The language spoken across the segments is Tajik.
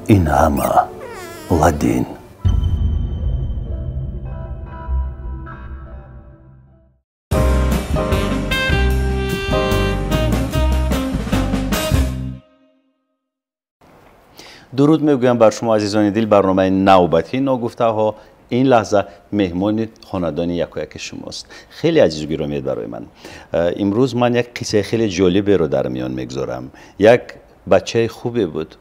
Ин ҳама Ладин. Дуруд мегӯям бар шумо, азизони дил. Барномаи навбатии ногуфтаҳо ин лаҳза меҳмони хонадони якояки шумост. Хеле азизу гиромиед барои ман. Имрӯз ман як қиссаи хеле ҷолиберо дар миён мегузорам. Як бачаи хубе буд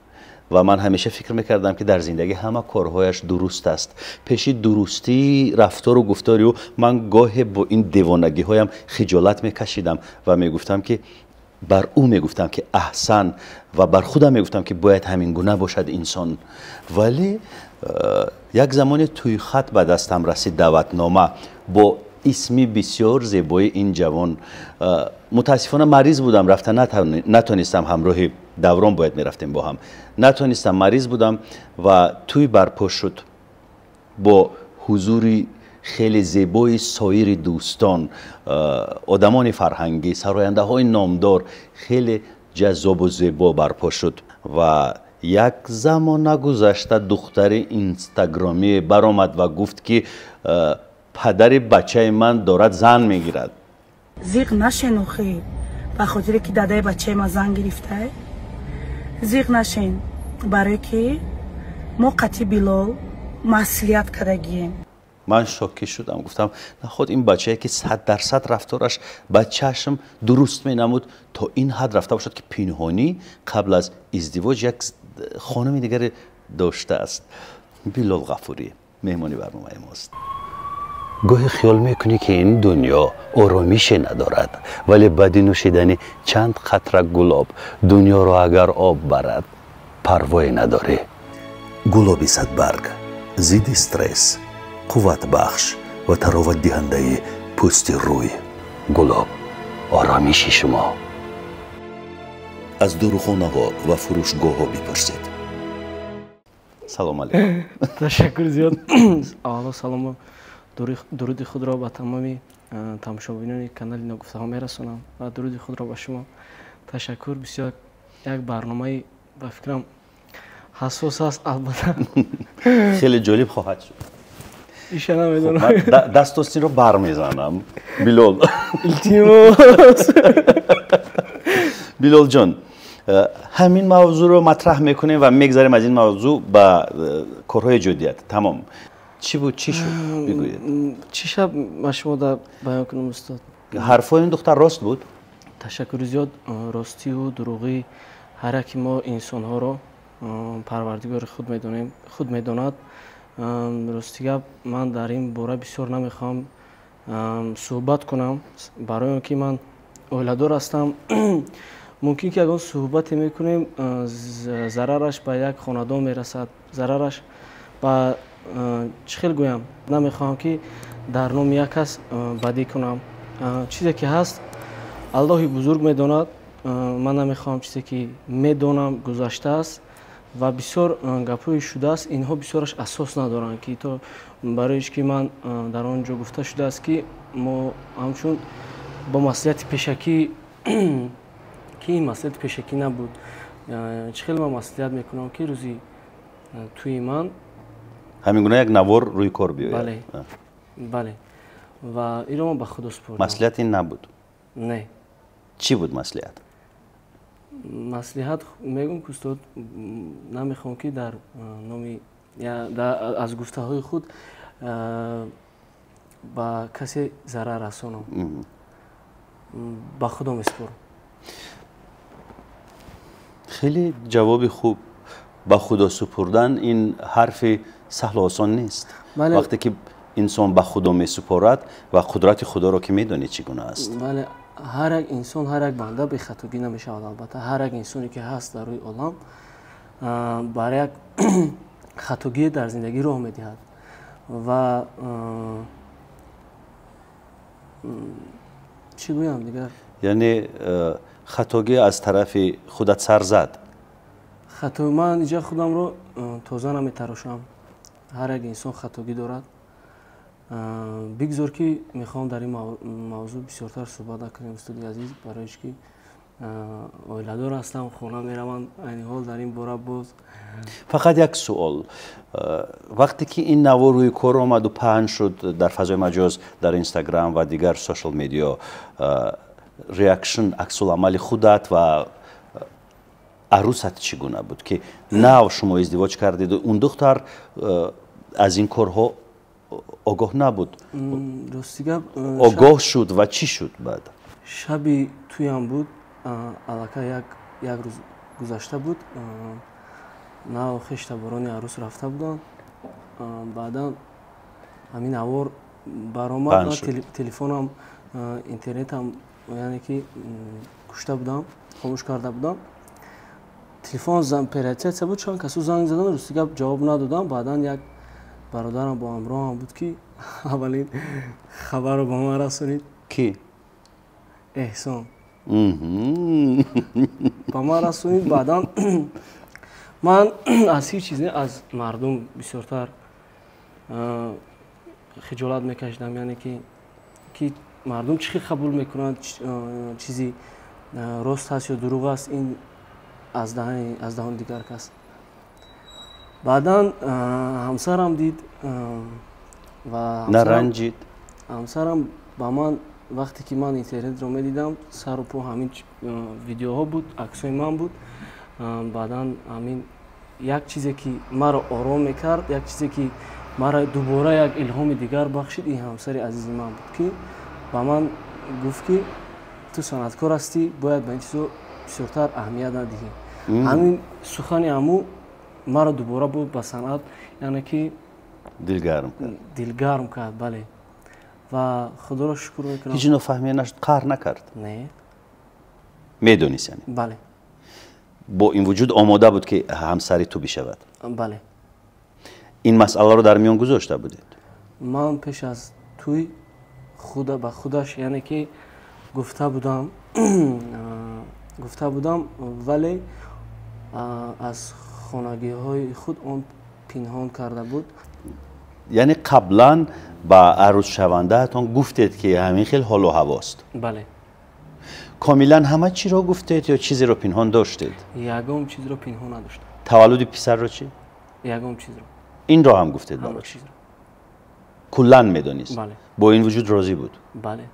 ва ман ҳамеша фикр мекардам, ки дар зиндагӣ ҳама корҳояш дуруст аст. Пеши дурустии рафтору гуфтори ӯ ман гоҳе бо ин девонагиҳоям хиҷолат мекашидам ва мегуфтам, ки бар ӯ мегуфтам, ки аҳсан, ва бар худам мегуфтам, ки бояд ҳамин гуна бошад инсон. Вале як замоне тӯйхат ба дастам расид, даъватнома бо исми бисёр зебои ин ҷавон. Мутаассифона, мариз будам, рафта натонистам. Ҳамроҳи Даврон бояд мерафтем бо ҳам, натонистам, мариз будам. Ва тӯй барпо шуд бо ҳузури хеле зебои соири дӯстон, одамони фарҳангӣ, сарояндаҳои номдор. Хеле ҷаззобу зебо барпо шуд. Ва як замон нагузашта духтари инстагромӣ баромад ва гуфт, ки падари бачаи ман дорад зан мегирад. Зиқ нашен охи, ба хотире ки дадаи бачаи ман зан гирифта, зиқ нашен, барое ки мо қатъи Билол маслиҳат кардагием. Ман шокӣ шудам, гуфтам, наход ин бачае, ки 100% рафтораш ба чашм дуруст менамуд, то ин ҳад рафта бошад, ки пинҳонӣ қабл аз издивоҷ як хонуми дигаре доштааст. Билол Ғафурӣ меҳмони барномаи мост. Гоҳе хиёл мекунӣ, ки ин дунё оромише надорад, вале баъди нӯшидани чанд қатра гулоб дунёро агар об барад, парвое надорӣ. Гулоби садбарг зидди стресс, қувватбахш ва тароватдиҳандаи пӯсти рӯй. Гулоб — оромиши шумо. Аз дорухонаҳо ва фурӯшгоҳҳо бипурсед. Салом алейкум. Ташаккур зиёд. Аввало салому дуруди худро ба тамоми тамошобинони канали Ногуфтаҳо мерасонам ва дуруди худро ба шумо. Ташаккур бисёр, як барномаи, ба фикрам, ҳассос аст, албатта. Хеле ҷолиб хоҳад шуд. Иша намедонам. Дастостинро бармезанам, Билол. Илтимос. Билолҷон, ҳамин мавзӯъро матраҳ мекунем ва мегзарем аз ин мавзӯъ ба корҳои ҷуддият. Тамом, чӣ буд, чӣ шуд, бигӯед. Чӣ шаб ба шумо да баён кунам, устод? Ҳарфҳои ин духтар рост буд? Ташаккури зиёд. Ростию дурӯғӣ ҳар яки мо инсонҳоро Парвардигори худ медонем, худ медонад. Рости гап, ман дар ин бора бисёр намехоҳам суҳбат кунам, барои он ки ман оиладор ҳастам. Мумкин ки ягон суҳбате мекунем, зарараш ба як хонадон мерасад, зарараш ба чӣ хел гӯям, намехоҳам ки дар номи як кас бадӣ кунам. Чизе ки ҳаст, Аллоҳи бузург медонад. Ман намехоҳам, чизе ки медонам, гузаштааст ва бисёр гапҳои шудааст, инҳо бисёраш асос надоранд, ки то барои ки ман дар он ҷо гуфта шудааст, ки мо ҳамчун бо маслиҳати пешакӣ, ки ин маслиҳати пешакӣ набуд. Чӣ хел ман маслиҳат мекунам, ки рӯзи тӯи ман ҳамин гуна як навор рӯи кор биёяд? Бале, бале, ва инро ман ба худо супурдам. Маслиҳат ин набуд? Не. Чӣ буд маслиҳат? Маслиҳат мегӯм ки, устод, намехоҳам ки дар номи, аз гуфтаҳои худ ба касе зарар расонам. Ба худо месупорам. Хеле ҷавоби хуб. Ба худо супурдан ин ҳарфи саҳлу осон нест. Вақте ки инсон ба худо месупорад ва қудрати худоро ки медонӣ чӣ гуна аст. Бале, ҳар як инсон, ҳар як банда бехатогӣ намешавад. Албатта, ҳар як инсоне ки ҳаст дар рӯи олам, бар як хатогие дар зиндагӣ роҳ медиҳад. Ва чӣ гӯям дигар? Яъне хатогӣ аз тарафи худат сар зад? Хато, ман инҷа худамро тоза наметарошам. Ҳар як инсон хатогӣ дорад. Бигзор ки мехоҳам дар ин мавзӯъ бисёртар суҳбат накунем, устоди азиз, барои ки Оиладор ҳастам, хона меравам. Айни ҳол дар ин бора боз фақат як суол. Вақте ки ин навор рӯи кор омаду паҳн шуд дар фазои маҷоз, дар Инстаграм ва дигар social media, reaction, аксуламали худат ва арӯсат чӣ гуна буд, ки нав шумо издивоҷ кардеду он духтар аз ин корҳо огоҳ набуд? Рости гап, огоҳ шуд ва чӣ шуд баъд? Шаби туям буд, аллакай як рӯз гузашта буд. Нав хештаборони арӯс рафта буданд. Баъдан ҳамин навор баромад, телефонам, интернетам, яъне ки кушта будам, хомӯш карда будам. Телефон периодизатсия буд, чанд касо занг задан, рости гап ҷавоб надодам. Баъдан як бародарам бо ҳамроҳам буд, ки аввалин хабарро ба ман расонид. Ки? Эҳсон ба ман расонид. Баъдан ман аз ҳеҷ чиз, аз мардум бисёртар хиҷолат мекашидам, яъне ки мардум чӣ хел қабул мекунанд, чизи рост ҳаст ё дурӯғ аст, ин аз даҳони дигар кас. Баъдан ҳамсарам дид ва наранҷид. Ҳамсарам ба ман вақте ки ман интернетро медидам, сару по ҳамин видеоҳо буд, аксҳои ман буд. Баъдан ҳамин як чизе ки маро ором мекард, як чизе ки маро дубора як илҳоми дигар бахшид, ин ҳамсари азизи ман буд, ки ба ман гуфт, ки ту санъаткор ҳастӣ, бояд ба ин чизо бисёртар аҳамият надиҳӣ. Ҳамин сухани ҳаму маро дубора буд ба санъат, яъне ки дилгарм кард. Дилгарм кард, бале. Ва худоро шукр мекунам. Ҳеҷ нофаҳмия нашуд, қаҳр накард? Не. Медонист яъне? Бале. Бо ин вуҷуд омода буд, ки ҳамсари ту бишавад? Бале. Ин масъаларо дар миён гузошта будед? Ман пеш аз туй худа ба худаш, яъне ки гуфта будам, вале аз хонагиҳои худ он пинҳон карда буд. Яъне қаблан ба арӯсшавандаатон гуфтед, ки ҳамин хел ҳолу ҳавост? Бале. Комилан ҳама чиро гуфтед ё чизеро пинҳон доштед? Ягон чизро пинҳон надоштам. Таваллуди писарро чӣ? Ягон чизро. Инро ҳам гуфтед барош? Куллан медонист? Бале. Бо ин вуҷуд розӣ буд? Бале.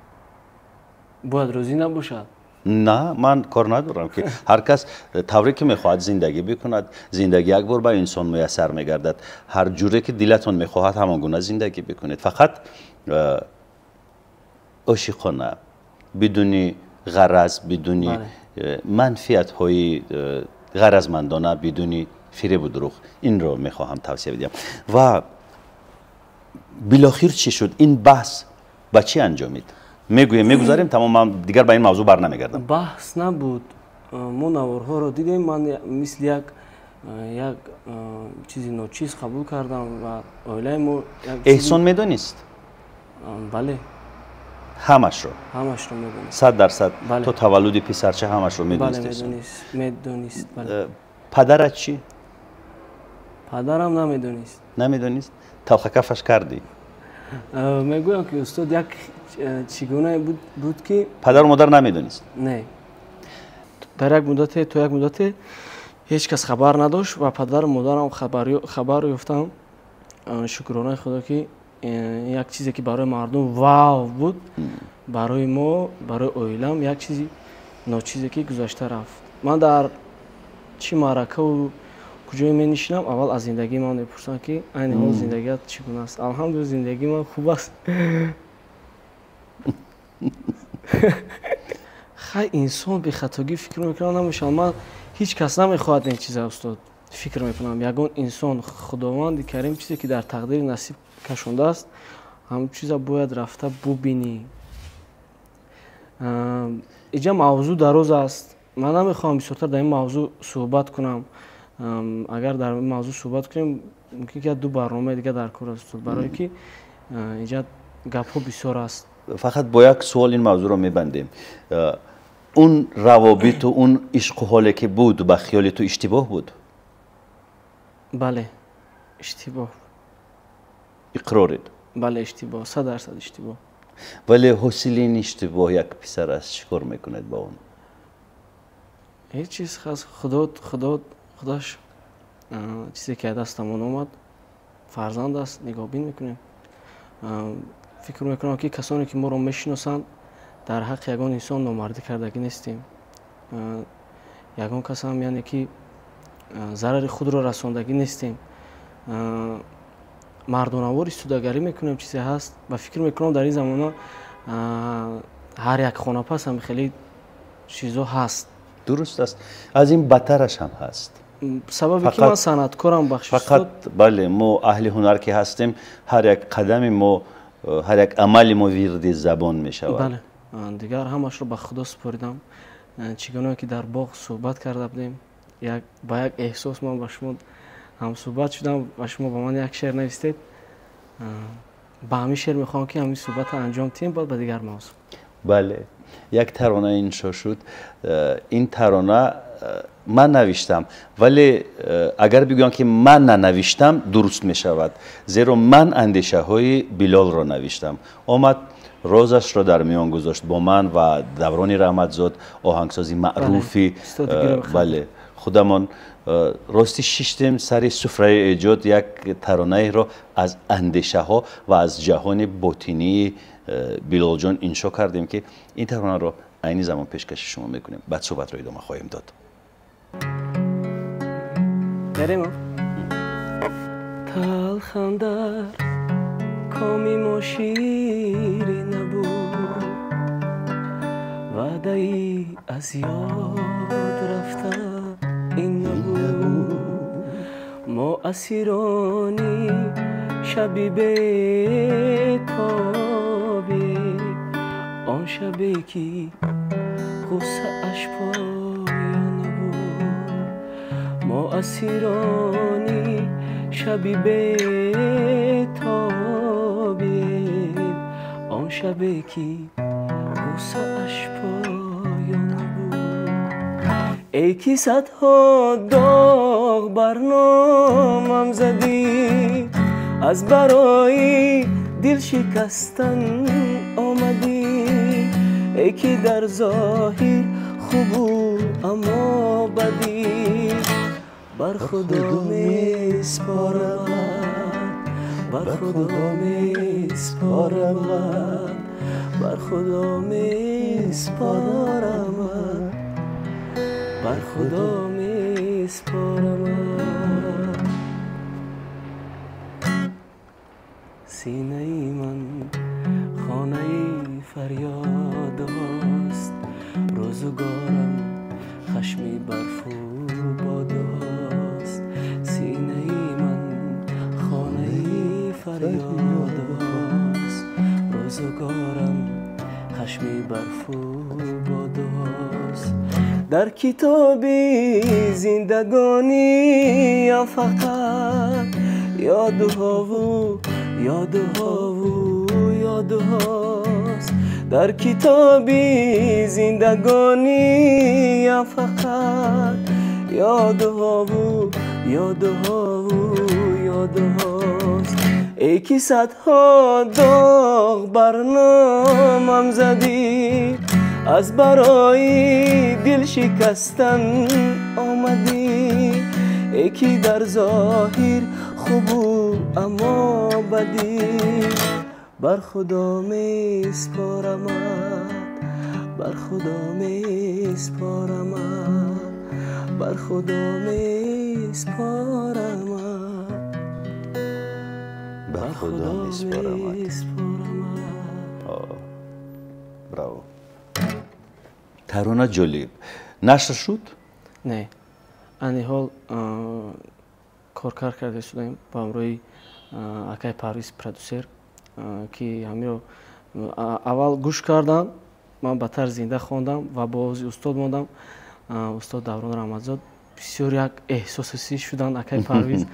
Бояд розӣ набошад? На, ман кор надорам, ки ҳар кас тавре ки мехоҳад зиндагӣ бикунад. Зиндагӣ як бор ба инсон муяссар мегардад. Ҳар ҷуре ки дилатон мехоҳад, ҳамон гуна зиндагӣ бикунед. Фақат ошиқона, бидуни ғараз, бидуни манфиатҳои ғаразмандона, бидуни фиребу дурӯғ. Инро мехоҳам тавсия бидиҳам. Ва билохир чӣ шуд? Ин баҳс ба чӣ анҷомид? Мегӯем, мегузарем, тамом, ман дигар ба ин мавзӯъ бар намегардам. Баҳс набуд. Мо наворҳоро дидем, ман мисли як чизи ночиз қабул кардам ва оилаи мо. Эҳсон медонист? Бале. Ҳамашро? Ҳамашро медонист. 100% то таваллуди писарча ҳамашро медонист? Бале, медонист. Падарат чӣ? Падарам намедонист. Намедонист? Талхакафаш кардӣ? Мегӯям, ки устод, як чӣ гунае буд, ки падару модар намедонист? Не. Дар як муддате, то як муддате ҳеҷ кас хабар надошт ва падару модарам хабар ёфтам. Шукронаи худо, ки як чизе ки барои мардум вав буд, барои мо, барои оилам як чизи ночизе ки гузашта рафт. Ман дар чӣ маъракаву куҷое менишинам, аввал аз зиндагии ман мепурсанд, ки айни ҳол зиндагият чӣ гуна аст. Алҳамдулилла, зиндагии ман хуб аст. Хай, инсон бехатогӣ фикр мекунам намешавад. Ман ҳеҷ кас намехоҳад ин чиза, устод. Фикр мекунам, ягон инсон, Худованди Карим чизе ки дар тақдири насиб кашондааст, ҳамон чиза бояд рафта бубинӣ. Иҷа мавзӯъ дароз аст. Ман намехоҳам бисёртар дар ин мавзӯъ суҳбат кунам. Агар дар ин мавзӯъ суҳбат кунем, мумкин ки ду барномаи дигар дар кор аст, барое ки иҷа гапҳо бисёр аст. Фақат бо як суол ин мавзӯъро мебандем. Он равобиту он ишқу ҳоле ки буд, ба хиёли ту иштибоҳ буд? Бале, иштибоҳ. Иқроред? Бале, иштибоҳ, 100% иштибоҳ. Вале ҳосили ин иштибоҳ як писар аст, чӣ кор мекунед бо он? Ҳеҷ чиз хас. Худо худаш чизе ки дастамон омад, фарзанд аст, нигоҳбин мекунем. Фикр мекунам, ки касоне ки моро мешиносанд, дар ҳаққи ягон инсон номардӣ кардагӣ нестем. Ягон кас ҳам, яъне ки зарари худро расондагӣ нестем. Мардонавор истудагарӣ мекунем, чизе ҳаст ва фикр мекунам, дар ин замона ҳар як хонапас ҳам хеле чизо ҳаст. Дуруст аст, аз ин бадтараш ҳам ҳаст. Сабаби ки ман санъаткорам, бахшиш. Фақат бале, мо аҳли ҳунар ки ҳастем, ҳар як қадами мо, ҳар як амали мо вирди забон мешавад. Бале, дигар ҳамашро ба Худо супоридам. Чӣ гуна ки дар боғ суҳбат карда будем, ба як эҳсос ман ба шумо ҳамсуҳбат шудам ва шумо ба ман як шеър навистед. Ба ҳамин шеър мехоҳам, ки ҳамин суҳбатро анҷом диҳем, баъд ба дигар мавзӯъ. Бале, як тарона иншо шуд. Ин тарона ман навиштам, вале агар бигӯям, ки ман нанавиштам, дуруст мешавад, зеро ман андешаҳои Билолро навиштам. Омад, розашро дар миён гузошт бо ман ва Даврони Раҳматзод, оҳангсози маъруфи бале худамон. Ростӣ, шиштем сари суфраи эҷод, як таронаеро аз андешаҳо ва аз ҷаҳони ботинии Билолҷон иншо кардем, ки ин таронаро айни замон пешкаши шумо мекунем. Баъд суҳбатро идома хоҳем дод. Берем. Талхам дар коми мо шири набуд, ваъдаи аз ёд рафта ин набуд. Мо асирони шаби бетобе, он шабе ки ғуссааш поён набуд. Мо асирони шаби бетобем, он шабе ки ғуссааш поён набуд. Эй ки садҳо доғ бар номам задӣ, аз барои дил шикастан омадӣ. Эй ки дар зоҳир хубу аммо бадӣ, бар Худо меспорамат, бар Худо меспорамат, бар Худо меспорамат, бар Худо меспорамат. Синаи ман хонаи фарёдҳост, рӯзгорам хашми барфу бодҳост. Синаи ман хонаи фарёдҳост, рӯзгорам хашми барфу бодҳост. Дар китоби зиндагониам фақат ёдҳову ёдҳову ёдҳост. Дар китоби зиндагониам фақат ёдҳову ёдҳову ёдҳост. Эй ки садҳо доғ бар номам задӣ, аз барои дил шикастан омадӣ. Эй ки дар зоҳир хубу аммо бадӣ, бар Худо меспорамат, бар Худо меспорамат, бар Худо меспорамат, бар Худо меспорамат. Браво! Тарона ҷолиб. Нашр шуд? Не, ани ҳол коркар карда шудаем ба ҳамроҳи акай Парвиз, продюсер, ки ҳамиро аввал гӯш кардам, ман ба тарзи зинда хондам ва бо овози устод мондам. Устод Даврон Раҳматзод бисёр як эҳсососӣ шуданд. Акай Парвиз,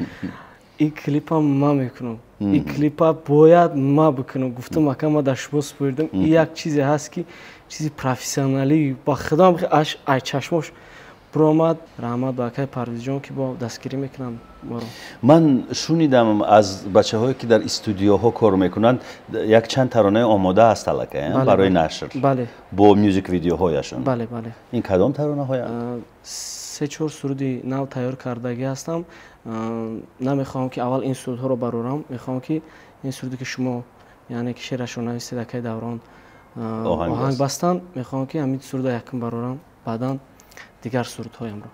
ин клипа ман мекунам, ин клипа бояд ман бикунам. Гуфтам: «Ака, ман дар шумо супоридам, ин як чизе ҳаст, ки чизи профессионалӣ». Ба худам ай чашмош Буромад, раҳмат ба акай Парвизҷон, ки бо дастгирӣ мекунанд моро. Ман шунидам аз бачаҳое, ки дар студияҳо кор мекунанд, якчанд таронаи омода аст аллакай барои нашр. Бале. Бо мюзик видеоҳояшон. Бале, бале. Ин кадом таронаҳоянд? 3-4 суруди нав тайёр кардагӣ ҳастам. Намехоҳам, ки аввал ин сурудҳоро барорам, мехоҳам, ки ин суруде, ки шумо, яъне ки шеърашро нависед, акай Даврон оҳанг бастанд, мехоҳам, ки ҳамин суруда якум барорам, баъдан дигар сурудҳоямро.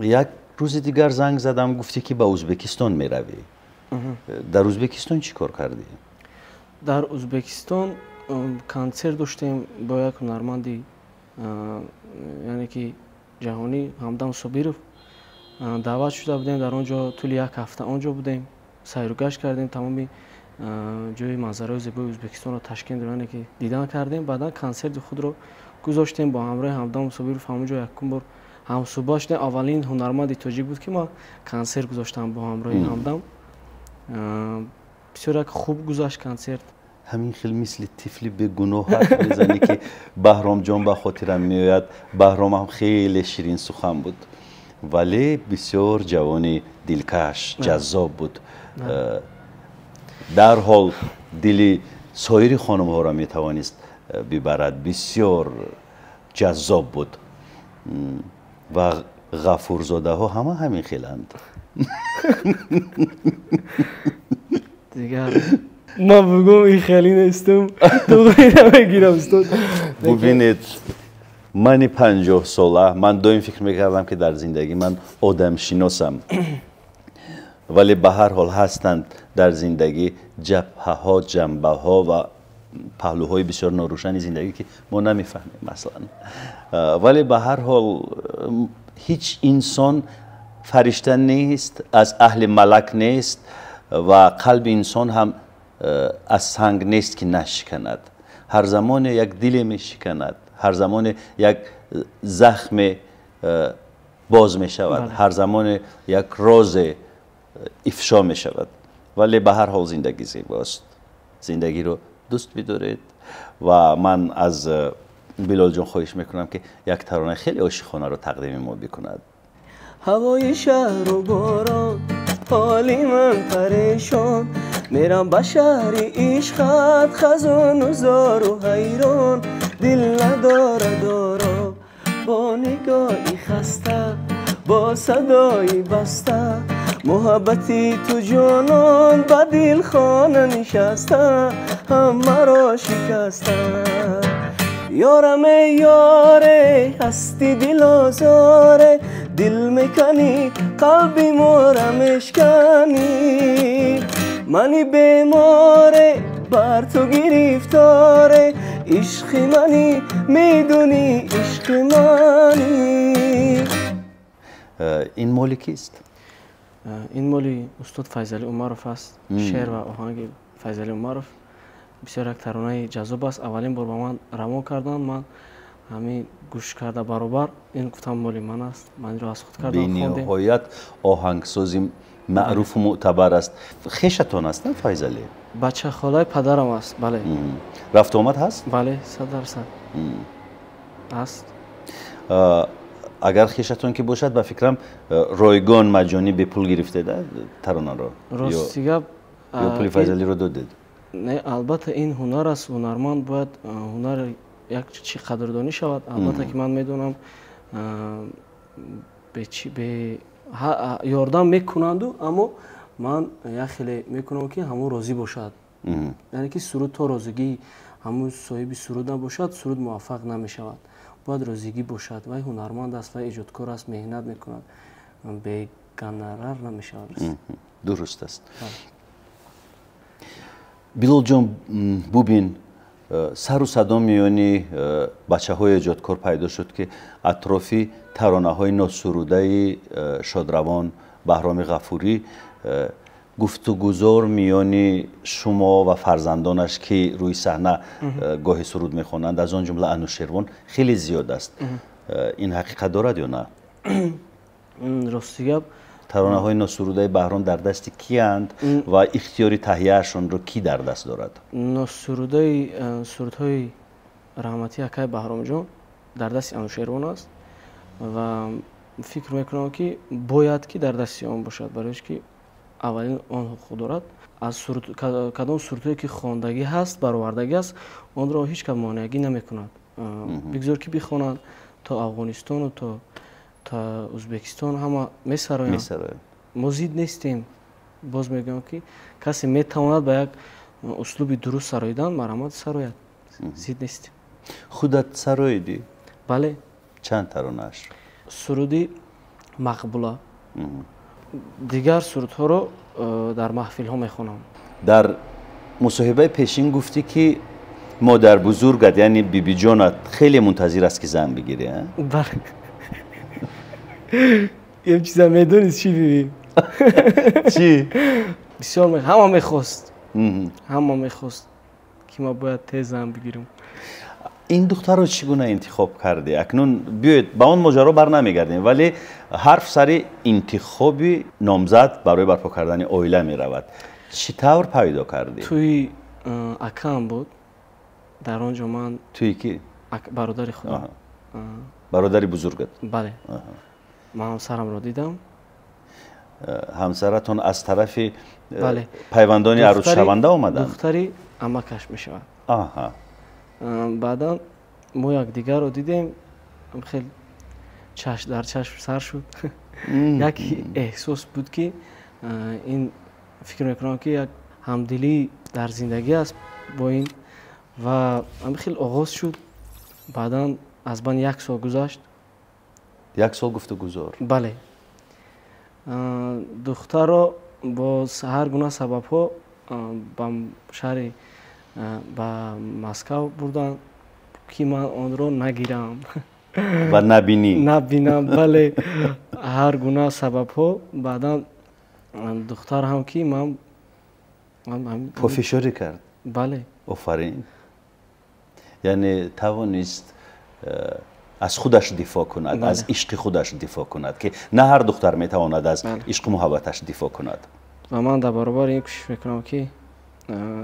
Як рӯзи дигар занг задам, гуфтӣ, ки ба Ӯзбекистон меравӣ. Дар Ӯзбекистон чӣ кор кардӣ? Дар Ӯзбекистон консерт доштем бо як ҳунарманди, яъне ки ҷаҳонӣ, Ҳамдам Собиров. Даъват шуда будем дар он ҷо, тӯли як ҳафта он ҷо будем, сайру гашт кардем, тамоми ҷои манзараҳои зебои Ӯзбекистонро, Ташкентро, яъне ки дидан кардем. Баъдан консерти худро гузоштем бо ҳамроҳи Ҳамдам Собиров. Ҳамон ҷо якум бор ҳамсӯҳбат шудем. Аввалин ҳунарманди тоҷик буд, ки ман консерт гузоштам бо ҳамроҳи Ҳамдам. Бисёр як хуб гузашт консерт. Ҳамин хел мисли тифли бегуноҳ ҳарф мезанӣ, ки Баҳромҷон ба хотирам меояд. Баҳром ҳам хеле ширинсухан буд, вале бисёр ҷавони дилкаш, ҷаззоб буд. Дарҳол дили соири хонумҳоро метавонист бибарад, бисёр ҷаззоб буд. Ва Ғафурзодаҳо ҳама ҳамин хеланд. Дигар ман бугум, ин хеле нестам, туғри намегирам, устод. Бубинед, мани 50-сола, ман доим фикр мекардам, ки дар зиндагӣ ман одамшиносам, вале ба ҳар ҳол ҳастанд дар зиндагӣ ҷабҳаҳо, ҷанбаҳо ва паҳлӯҳои бисёр норӯшани зиндагӣ, ки мо намефаҳмем аслан. Вале ба ҳар ҳол ҳеҷ инсон фаришта нест, аз аҳли малак нест ва қалби инсон ҳам аз санг нест, ки нашиканад. Ҳар замоне як диле мешиканад, ҳар замоне як захме боз мешавад, ҳар замоне як розе ифшо мешавад. Вале ба ҳар ҳол зиндагӣ зебост, зиндагиро дӯст бидоред. Ва ман аз Билолҷон хоҳиш мекунам, ки як таронаи хеле ошиқонаро тақдими мо бикунад. Ҳавои шаҳру борон, ҳоли ман парешон, мерам ба шаҳри ишқат, хазону зору ҳайрон. Дил надорад оро, бо нигоҳи хаста, бо садои баста, муҳаббати ту ҷонон ба дил хона нишаста, ҳамаро шикаста. Ёраме, ёре, ҳасти дилозоре, дил меканӣ, қалби мора мешканӣ. Мани беморе, бар ту гирифторе, ишқи мани, медунӣ, ишқи мани. Ин моли кист? Ин моли устод Файзалӣ Умаров аст. Шеър ва оҳанги Файзалӣ Умаров. Бисёр як таронаи ҷаззоб аст. Аввалин бор ба ман равон карданд, ман ҳамин гӯш карда баробар ин гуфтам, моли ман аст, ман инро аз худ кардам, хондем. Бениҳоят оҳангсози маъруфу мӯътабар аст. Хешатон аст, на, Файзалӣ? Бачахолаи падарам аст, бале. Рафту омад ҳаст? Бале, 100% аст. Агар хешатон ки бошад, ба фикрам, ройгон, маҷонӣ, бепул гирифтед таронаро? Рости гап, ё пули Файзалиро додед? Не, албатта, ин ҳунар аст. Ҳунарманд бояд ҳунар як чи қадрдонӣ шавад. Албатта, ки ман медонам, ёрдам мекунанду, аммо ман як хеле мекунам, ки ҳамон розӣ бошад, яъне ки суруд то розигии ҳамун соҳиби суруд набошад, суруд муваффақ намешавад. Бояд розигӣ бошад. Вай ҳунарманд аст, вай эҷодкор аст, меҳнат мекунад, бегонорар намешавад. Дуруст аст. Билолҷон, бубин, сару садо миёни бачаҳои эҷодкор пайдо шуд, ки атрофи таронаҳои носурудаи шодравон Баҳроми Ғафурӣ гуфтугузор миёни шумо ва фарзандонаш, ки рӯи саҳна гоҳе суруд мехонанд, аз он ҷумла Анушервон, хеле зиёд аст. Ин ҳақиқат дорад ё на? Рости гап, таронаҳои носурудаи Баҳром дар дасти киянд ва ихтиёри таҳияашонро кӣ дар даст дорад? Носурудаи сурудҳои раҳматии акай Баҳромҷон дар дасти Анушервон аст. Ва фикр мекунам, ки бояд ки дар дасти он бошад, барои ки аввалин он ҳуқуқ дорад. Аз кадом сурудҳое ки хондагӣ ҳаст, баровардагӣ аст, онро ҳеҷ кас монеагӣ намекунад. Бигзор ки бихонанд, то Афғонистону то Ӯзбекистон ҳама месароянд. Мо зид нестем. Боз мегӯям, ки касе метавонад ба як услуби дуруст сароидан, марҳамат, сарояд. Зид нестем. Худат сароидӣ? Бале. Чанд таронааш? Суруди «Мақбула», дигар сурудҳоро дар маҳфилҳо мехонам. Дар мусоҳибаи пешин гуфтӣ, ки модарбузургат, яъне бибиҷонат, хеле мунтазир аст, ки зан бигирӣ. Бале, ям чиза медонист, чӣ, биби? Чӣ? Бисёр ҳама мехост, ҳама мехост, ки ман бояд тез зан бигирам. Ин духтарро чӣ гуна интихоб кардӣ? Акнун биёед, ба он моҷаро барнамегардем, вале ҳарф сари интихоби номзад барои барпо кардани оила меравад. Чӣ тавр пайдо кардӣ? Тӯи акаам буд, дар он ҷо ман Тӯи ки? Бародари худам. Бародари бузургат? Бале. Ман ҳамсарамро дидам. Ҳамсаратон аз тарафи пайвандони арӯсшаванда омаданд? Духтари амакаш мешавад. Баъдан мо якдигарро дидем, хел чашм дар чашм сар шуд. Як эҳсос буд, ки ин, фикр мекунам, ки як ҳамдилӣ дар зиндагӣ аст бо ин, ва ҳамин хел оғоз шуд. Баъдан аз байн як сол гузашт. Як сол гуфтугузор? Бале. Духтарро бо ҳар гуна сабабҳо ба шаҳри, ба Москав бурданд, ки ман онро нагирам. Ва набинӣ. Набинам, бале. Ҳар гуна сабабҳо. Баъдан духтар ҳам ки ман Пофишорӣ кард? Бале. Офарин, яъне тавонист аз худаш дифоъ кунад, аз ишқи худаш дифоъ кунад, ки на ҳар духтар метавонад аз ишқу муҳаббаташ дифоъ кунад. Ва ман дар баробари ин кӯшиш мекунам, ки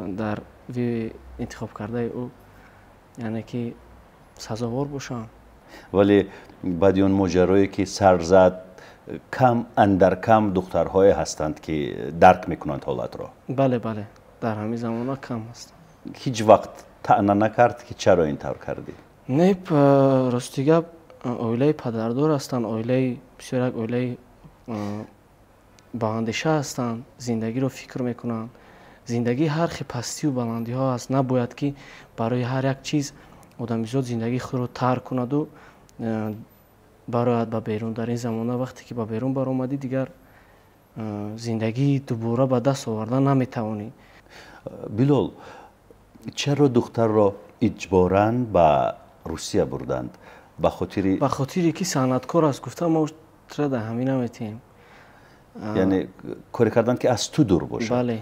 дар интихоб кардаи ӯ, яъне ки сазовор бошам. Вале баъди он моҷарое ки сар зад, кам андар кам духтарҳое ҳастанд, ки дарк мекунанд ҳолатро. Бале, дар ҳамин замона кам ҳастанд. Ҳеҷ вақт таъна накард, ки чаро ин тавр кардӣ? Не, рости гап, оилаи падардор ҳастанд, оилаи бисёр, як оилаи баандеша ҳастанд, зиндагиро фикр мекунанд. Зиндагӣ ҳар хел пастию баландиҳо аст. Набояд ки барои ҳар як чиз одамизод зиндагии худро тарк кунаду барояд ба берун. Дар ин замона, вақте ки ба берун баромадӣ, дигар зиндагии дубора ба даст овардан наметавонӣ. Билол, чаро духтарро иҷборан ба Русия бурданд? Ба хотири Ба хотире ки санъаткор аст, гуфта, мо тра дар ҳамин наметиҳем. Яъне коре карданд, ки аз ту дур бошад?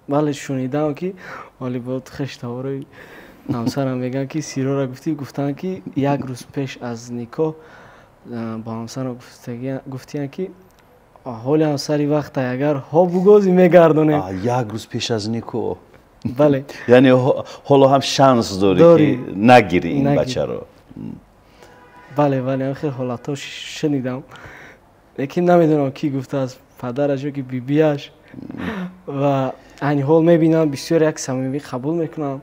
Бале, шунидам, ки ҳоли бо хештаворои ҳамсарам мегӯянд, ки сирора гуфтӣ, гуфтанд, ки як рӯз пеш аз никоҳ ба ҳамсарам гуфтиянд, ки ҳоли ҳам сари вақта, агар ҳо бугози, мегардонем. Як рӯз пеш аз никоҳ? Бале. Яъне ҳоло ҳам шанс дорӣ, ки нагирӣ ин бачаро. Бале, хел ҳолатҳо шунидам, лекин намедонам, кӣ гуфтааст, падараш ё ки бибиаш. Ва айни ҳол мебинам, бисёр як самимӣ қабул мекунанд.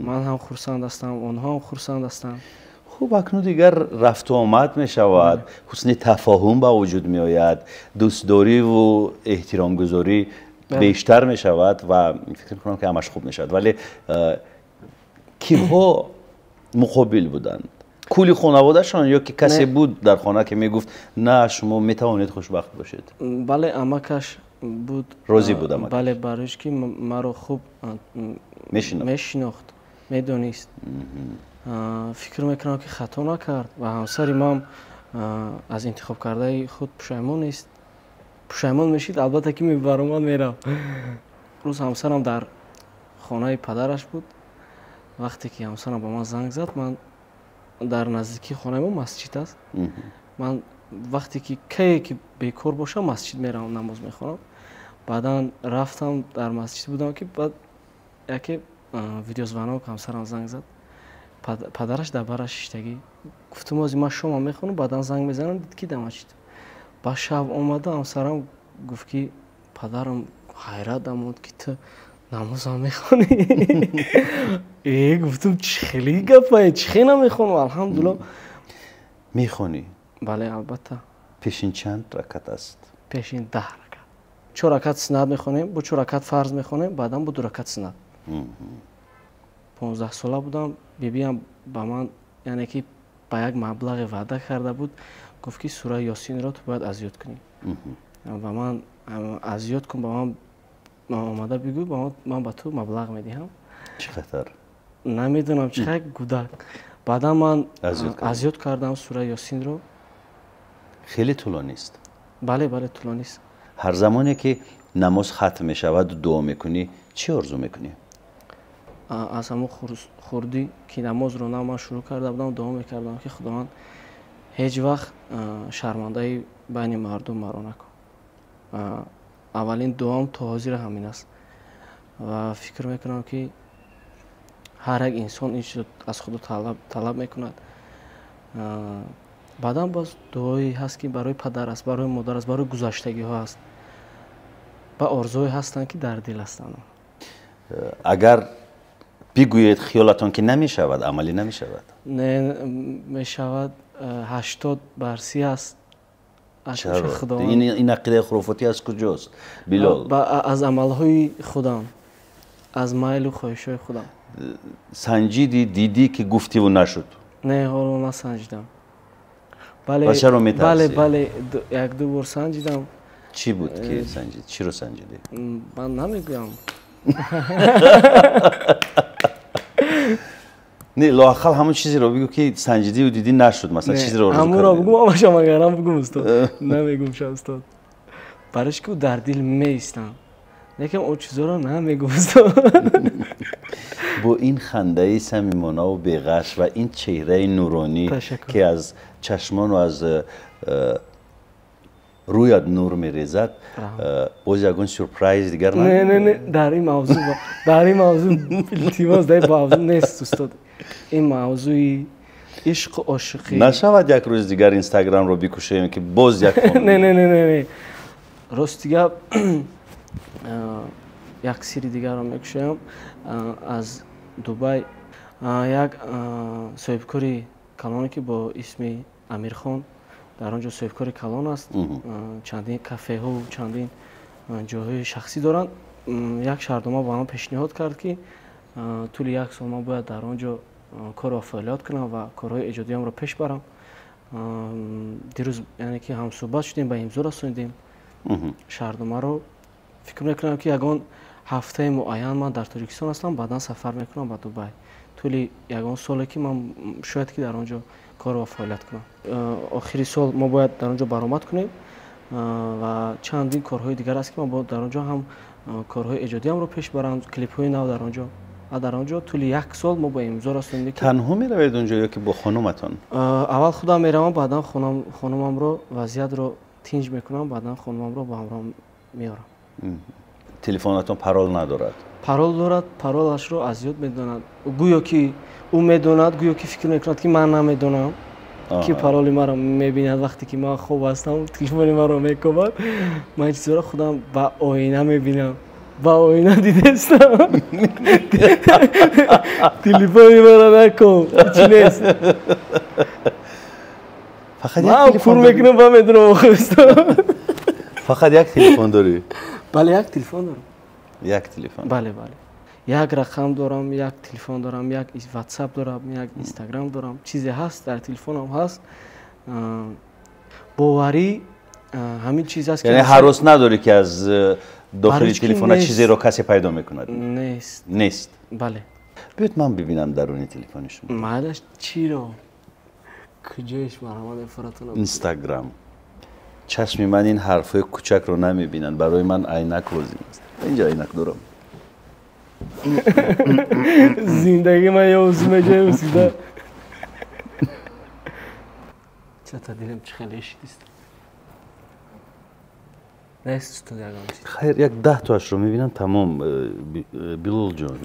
Ман ҳам хурсанд ҳастам, онҳо ҳам хурсанд ҳастанд. Хуб, акнун дигар рафту омад мешавад, ҳусни тафоҳум ба вуҷуд меояд, дӯстдориву эҳтиромгузорӣ бештар мешавад ва фикр мекунам, ки ҳамаш хуб мешавад. Вале киҳо муқобил буданд? Кулли хонаводашон ё ки касе буд дар хона, ки мегуфт: «На, шумо метавонед хушбахт бошед»? Бале, амакаш буд. Розӣ буд амакаш? Бале, барои ки маро хуб мешинохт, медонист. Фикр мекунам, ки хато накард, ва ҳамсари ман аз интихобкардаи худ пушаймон нест. Пушаймон мешид, албатта ки мебаромад, мерафт. Рӯз ҳамсарам дар хонаи падараш буд. Вақте ки ҳамсарам ба ман занг зад, ман дар наздикии хонаи мо масҷид аст. Ман вақте ки кае ки бекор бошам, масҷид меравам, намоз мехонам. Баъдан рафтам, дар масҷид будам, ки баъд яке видеозвонок ҳамсарам занг зад. Падараш дар бараш шиштагӣ. Гуфтам ози ман шома мехонам, баъдан занг мезанам, дид ки дар масҷид. Ба шаб омада ҳамсарам гуфт ки падарам ҳайрат намуд ки ту намозам мехонӣ. Гуфтам чӣ хеле гапае, чӣ хел намехонам, алҳамдулиллоҳ. Мехонӣ? Бале, албатта. Пешин чанд ракат аст? Пешин 10 ракат. 4 ракат суннат мехонем, бо 4 ракат фарз мехонем, баъдан бо 2 ракат суннат. 15 сола будам, бибиам ба ман яъне ки ба як маблағе ваъда карда буд, гуфт ки сураи Ёсинро ту бояд аз ёд кунӣ. Ба ман аз ёд кун, ба ман омада бигӯ, ман ба ту маблағ медиҳам. Чӣ қадар? Намедонам чӣ қадар гудак. Баъдан ман аз ёд кардам сураи Ёсинро. Хеле тӯлонист. Бале, бале, тӯлонист. Ҳар замоне ки намоз хатм мешавад, дуо мекунӣ, чӣ орзу мекунӣ? Аз ҳамон хурдӣ ки намозро на ман шурӯъ карда будам, дуо мекардам ки Худованд ҳеҷ вақт шармандаи байни мардум маро накун. Аввалин дуом то ҳозир ҳамин аст ва фикр мекунам ки ҳар як инсон ин чизро аз Худо талаб мекунад. Баъдан боз дуое ҳаст ки барои падар аст, барои модар аст, барои гузаштагиҳо аст ва орзуҳое ҳастанд ки дар дил ҳастанд. Агар бигӯед хиёлатон ки намешавад, амалӣ намешавад? Не, мешавад. 80% аст. Чаро? Ин ақидаи хурофотӣ аз куҷост, Билол? Аз амалҳои худам, аз майлу хоҳишҳои худам. Санҷидӣ, дидӣ ки гуфтиву нашуд? Не, ҳоло насанҷидам. Ва чаро метарсӣ? Бале, бале, як-ду бор санҷидам. Чӣ буд ки санҷид? Чиро санҷидӣ? Ман намегӯям. Не, лоақал ҳамон чизеро бигӯ ки санҷидиву дидӣ нашуд, масалан чизеро орзу кардӣ. Ҳамонро бигӯ, ҳамашам агарам бигӯм устод. Намегӯм ша устод. Барои ки дар дил меистам. Лекин он чизоро намегӯм устод. Бо ин хандаи самимонаву беғаш ва ин чеҳраи нуронӣ ки аз чашмону аз рӯят нур мерезад, боз ягон сюрприз дигар не? Не, не, дар ин мавзӯъ илтимос, дар ин мавзӯъ нест устод. Ин мавзӯи ишқу ошиқӣ нашавад як рӯз дигар инстаграмро бикушоем ки боз як не, не, не, не, рости гап як сири дигарро мекушоям. Аз Дубай як соҳибкори калоне ки бо исми Амирхон дар он ҷо соҳибкори калон аст, чандин кафеҳо, чандин ҷойҳои шахсӣ доранд, як шаҳрнома ба ман пешниҳод кард ки тӯли як сол ман бояд дар он ҷо кор ва фаъолият кунам ва корҳои эҷодиамро пеш барам. Дирӯз яъне ки ҳамсӯҳбат шудем, ба имзо расонидем шаҳрномаро. Фикр мекунам ки ягон ҳафтаи муайян ман дар Тоҷикистон ҳастам, баъдан сафар мекунам ба Дубай. Тӯли ягон соле ки ман шояд ки дар он ҷо кор ва фаъолият кунам. Охири сол мо бояд дар он ҷо баромад кунем ва чандин корҳои дигар аст ки ман бояд дар он ҷо ҳам корҳои эҷодиамро пеш барам, клипҳои нав дар он ҷо. Ва дар он ҷо тӯли як сол мо ба имзо расонидем. Танҳо меравед он ҷо ё ки бо хонуматон? Аввал худам меравам, баъдан хонумамро вазъиятро тинҷ мекунам, баъдан хонумамро ба ҳамроҳ меорам. Телефонатон парол надорад? Парол дорад, паролашро аз ёд медонад. Гӯё ки ӯ медонад, гӯё ки фикр мекунад ки ман намедонам, ки пароли маро мебинад вақте ки ман хоб ҳастам, телефони маро мекобад. Ман чизҳоро худам ба оина мебинам. Ба оина дидестам. Телефони маро накоб, ҳеҷ нест. Фақат як телефон ман пур мекунам ва медонам охирстам. Фақат як телефон дорӣ? Бале, як телефон дорам. Як телефон? Бале, бале. Як рақам дорам, як телефон дорам, як ватсап дорам, як инстаграм дорам. Чизе ҳаст, дар телефонам ҳаст. Боварӣ ҳамин чиз аст. Яъне ҳарос надорӣ ки аз дохили телефона чизеро касе пайдо мекунад? Нест. Нест? Бале. Биёед ман бибинам даруни телефони шумо. Майлаш чиро? Куҷоиш марҳамат эфоратона? Инстаграм. Чашми ман ин ҳарфҳои кучакро намебинанд, барои ман айнак лозим аст. Инҷа айнак дорам. Зиндагӣ ман ёвз меҷои усида. Чата дилам чӣ хеле шидист. Нест устод ягон чиз. Хайр, як 10 тоашро мебинам, тамом. Билолҷон.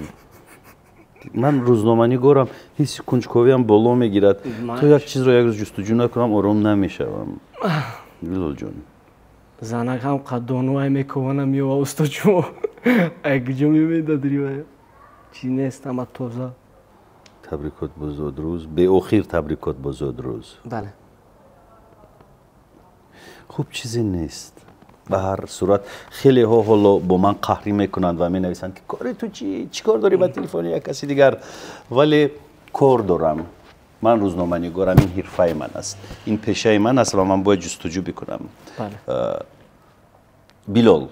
Ман рӯзноманигорам, ҳисси кунҷковиам боло мегирад. То як чизро як рӯз ҷустуҷӯ накунам, ором намешавам. Билолҷон, занак ҳам қаддонуай мекованам меова, устод, шумо айгиҷо мемедадривая чи нест, ҳама тоза. Табрикот бо зодрӯз, беохир табрикот бо зодрӯз. Бале. Хуб, чизе нест. Ба ҳар сурат, хелеҳо ҳоло бо ман қаҳрӣ мекунанд ва менависанд, ки кори ту чӣ, чӣ кор дорӣ ба телефони як каси дигар? Вале кор дорам. Ман рӯзноманигорам, ин ҳирфаи ман аст, ин пешаи ман аст ва ман бояд ҷустуҷӯ бикунам. Билол,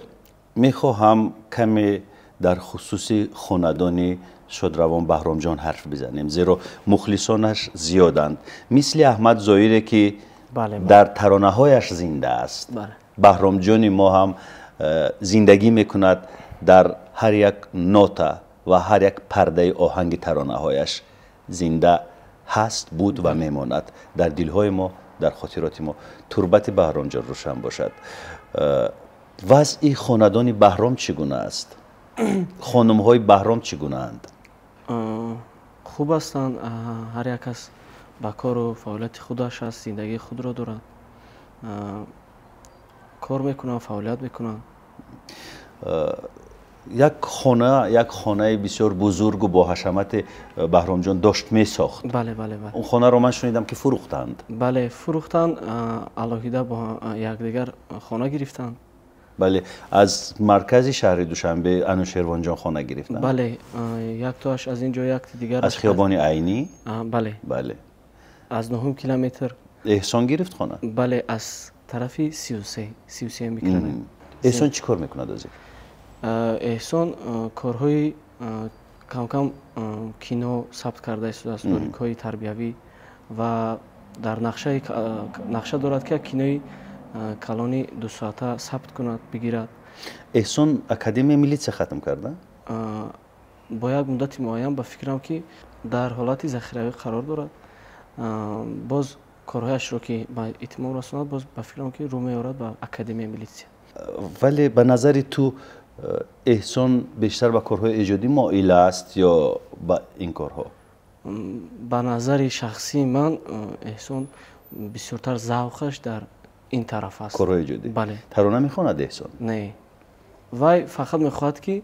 мехоҳам каме дар хусуси хонадони шодравон Баҳромҷон ҳарф бизанем, зеро мухлисонаш зиёданд. Мисли Аҳмад Зоире, ки дар таронаҳояш зинда аст, Баҳромҷони мо ҳам зиндагӣ мекунад дар ҳар як нота ва ҳар як пардаи оҳанги таронаҳояш зинда ҳаст, буд ва мемонад дар дилҳои мо, дар хотироти мо. Турбати Баҳромҷон рӯшан бошад. Вазъи хонадони Баҳром чӣ гуна аст? Хонумҳои Баҳром чӣ гунаанд? Хуб ҳастанд. Ҳар як кас ба кору фаъолияти худаш аст, зиндагии худро дорад, кор мекунанд, фаъолият мекунанд. Як хона, як хонаи бисёр бузургу бо ҳашамати Баҳромҷон дошт, месохт. Бале, бале, бале. Он хонаро ман шунидам, ки фурӯхтанд. Бале, фурӯхтанд, алоҳида бо якдигар хона гирифтанд. Бале, аз маркази шаҳри Душанбе Анушервонҷон хона гирифтанд. Бале, яктоаш аз ин ҷо, якти дигар аз хиёбони Айнӣ. Бале. Бале. Аз нуҳум километр. Эҳсон гирифт хона? Бале, аз тарафи 33, 33 микрорайон. Эҳсон чӣ кор мекунад ҳозир? Эҳсон корҳои камкам кино сабт карда истодааст, роликҳои тарбиявӣ, ва дар нақша дорад, ки як кинои калони дусоата сабт кунад, бигирад. Эҳсон академияи милитсия хатм карда? Бо як муддати муайян, ба фикрам, ки дар ҳолати захиравӣ қарор дорад. Боз корҳояшро ки ба итмом расонад, боз ба фикрам, ки рӯ меорад ба академияи милитсия. Вале ба назари ту эҳсон бештар ба корҳои эҷодӣ моил аст ё ба ин корҳо? Ба назари шахсии ман, Эҳсон бисёртар завқаш дар ин тараф аст. Корҳои эҷодӣ. Бале. Тарона мехонад Эҳсон? Не, вай фақат мехоҳад, ки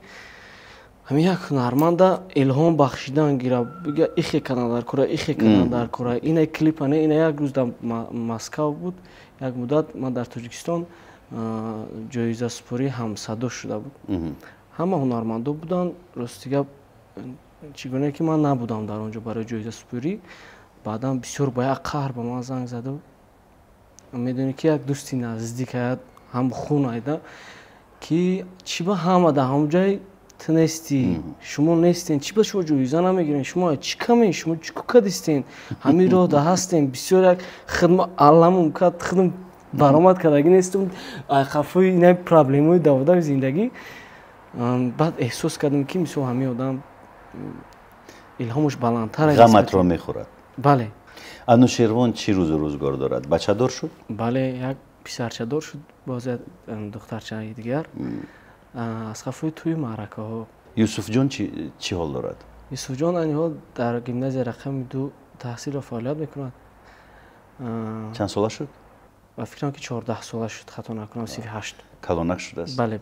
ҳамин як ҳунарманда илҳом бахшидан гира, бига ихе кардан дар кора, ихе кардан дар кора, ина клипа не, ина. Як рӯз дар Москав буд, як муддат ман дар Тоҷикистон ҷоизасупории ҳамсадо шуда буд, ҳама ҳунармандо буданд. Рости гап, чӣ гуна ки ман набудам дар он ҷо барои ҷоизасупорӣ. Баъдан бисёр бо як қаҳр ба ман занг заду. Медонӣ, ки як дӯсти наздик ҳам хун айда, ки чӣ ба ҳама дар ҳамон ҷай ту нестӣ, шумо нестен, чӣ ба шумо ҷоиза намегирен, шумо чӣ камен, шумо чӣ кукадистен, ҳамин роҳда ҳастем. Бисёр як хидма алламум кард, хидм баромад кардагӣ нестум, қафои ина проблемаи даводави зиндагӣ. Баъд эҳсос кардам, ки мисол ҳамин одам илҳомаш баландтар. Ғаматро мехӯрад. Бале. Анушервон чӣ рӯзу рӯзгор дорад? Бачадор шуд? Бале, як писарчадор шуд, боз як духтарчаи дигар. Аз қафои тӯи маъракаҳо. Юсуфҷон чӣ ҳол дорад? Юсуфҷон айни ҳол дар гимназия рақами 2 таҳсил ва фаъолият мекунад. Чанд сола шуд? Ба фикрам, ки 14 сола шуд, хато накунам, синфи ҳашт. Калонак шудааст. Бале.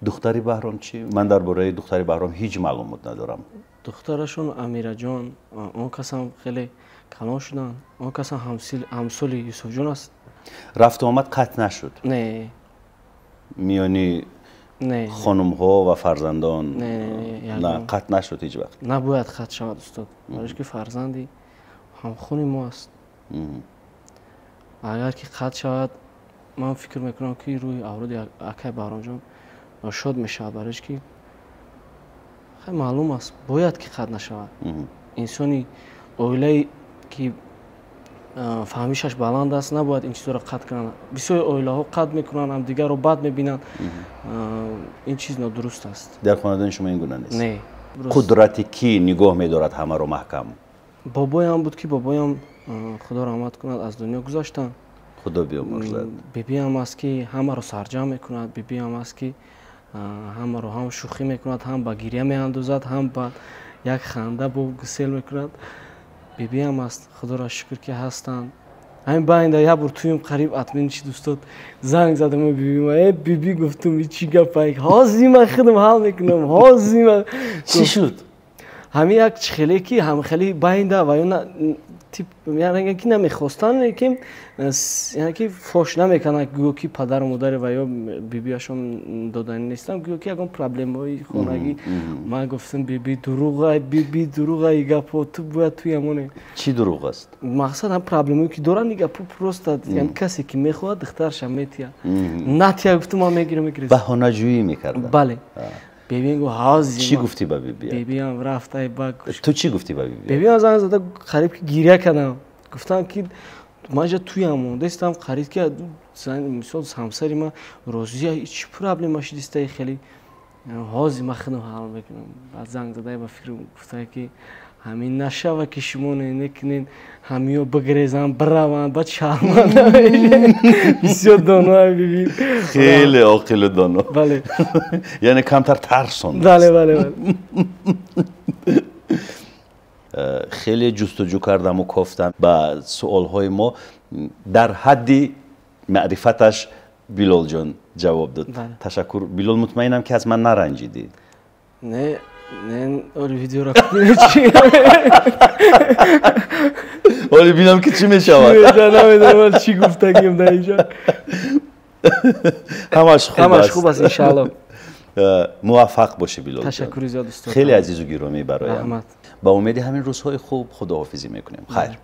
Духтари Баҳром чӣ? Ман дар бораи духтари Баҳром ҳеҷ маълумот надорам. Духтарашон Амираҷон, он касам хеле калон шуданд, он касам ҳамсоли Юсуфҷон аст. Рафту омад қатъ нашуд? Не. Миёни Не. хонумҳо ва фарзандон? Не. На, қатъ нашуд ҳеҷ вақт? Набояд қатъ шавад, устод, барои ки фарзанди ҳамхуни мо аст. Агар ки қатъ шавад, ман фикр мекунам, ки рӯҳи авлоди акай Баҳромҷон ношод мешавад, барои ки хай маълум аст, бояд ки қатъ нашавад. Инсони оилае ки фаҳмишаш баланд аст, набояд ин чизҳоро қатъ кунанд. Бисёри оилаҳо қатъ мекунанд, ҳамдигарро бад мебинанд, ин чиз нодуруст аст. Дар хонадони шумо ин гуна нест? Не. Қудрати кӣ нигоҳ медорад ҳамаро маҳкам? Бобоям буд, ки бобоям, Худо раҳмат кунад, аз дунё гузаштанд. Худо биёмурзад. Бибиам аст, ки ҳамаро сарҷамъ мекунад. Бибиам аст, ки ҳамаро ҳам шӯхӣ мекунад, ҳам ба гиря меандозад, ҳам ба Як ханда бо гусел мекунад. Бибиам аст, худоро шукр ки ҳастанд. Ҳамин байнда як бор туюм қариб атмин шид устод. Занг задам бибима, э биби гуфтум, чӣ гапай? Ҳозир ман худам ҳал мекунам, ҳозир ман. Чӣ шуд? Ҳамин як хеле ки ҳамхеле байнда ва ё тип яъне ки намехостанд, лекин яъне ки фош намекунанд, гӯё ки падару модари ва ё бибиашон додани нестанд, гӯё ки ягон проблемаҳои хонагӣ. Ман гуфтам биби дурӯғай, биби дурӯғай гапо, ту бояд туи ҳамоне. Чӣ дурӯғ аст? Мақсад ҳам проблемое ки доранд, и гапо просто касе ки мехоҳад духтарша метия. Натия гуфтам ман мегирам мегирам. Баҳонаҷӯӣ мекарданд. Бале. Бибиам гуфт ҳозир. Чӣ гуфтӣ ба бибия? Бибиам рафт ай ба ту чӣ гуфтӣ ба бибия? Бибиам занг зада қариб ки гиря кардам. Гуфтам ки ман ҷа туям мондастам, қариб ки мисол ҳамсари ман розия, чӣ проблема шидистай хеле. Ҳозир ман худам ҳал мекунам. Баъд занг зада ба фикр гуфта ки ҳамин нашава ки шумо некунед, ҳамиё бигрезанд, бираванд, баъд шарманда бисёр доно биби. Хеле оқилу доно. Бале. Яъне камтар тарсонд. Бале, бале, бале. Хеле ҷустуҷӯ кардаму кофтам ба суолҳои мо дар ҳадди маърифаташ Билолҷон ҷавоб дод. Ташаккур. Билол, мутмаинам ки аз ман наранҷидӣ. Не, не, оли видеоро оли бинам ки чӣ мешавад. Намедонам чӣ гуфтагим дар инҷо. Ҳамаш хуб аст. Ҳамаш хуб аст иншаалло. Муваффақ бошӣ Билол. Ташаккури зиёд устод. Хеле азизу гиромӣ бароям. Раҳмат. Ба умеди ҳамин рӯзҳои хуб худоҳофизӣ мекунем. Хайр.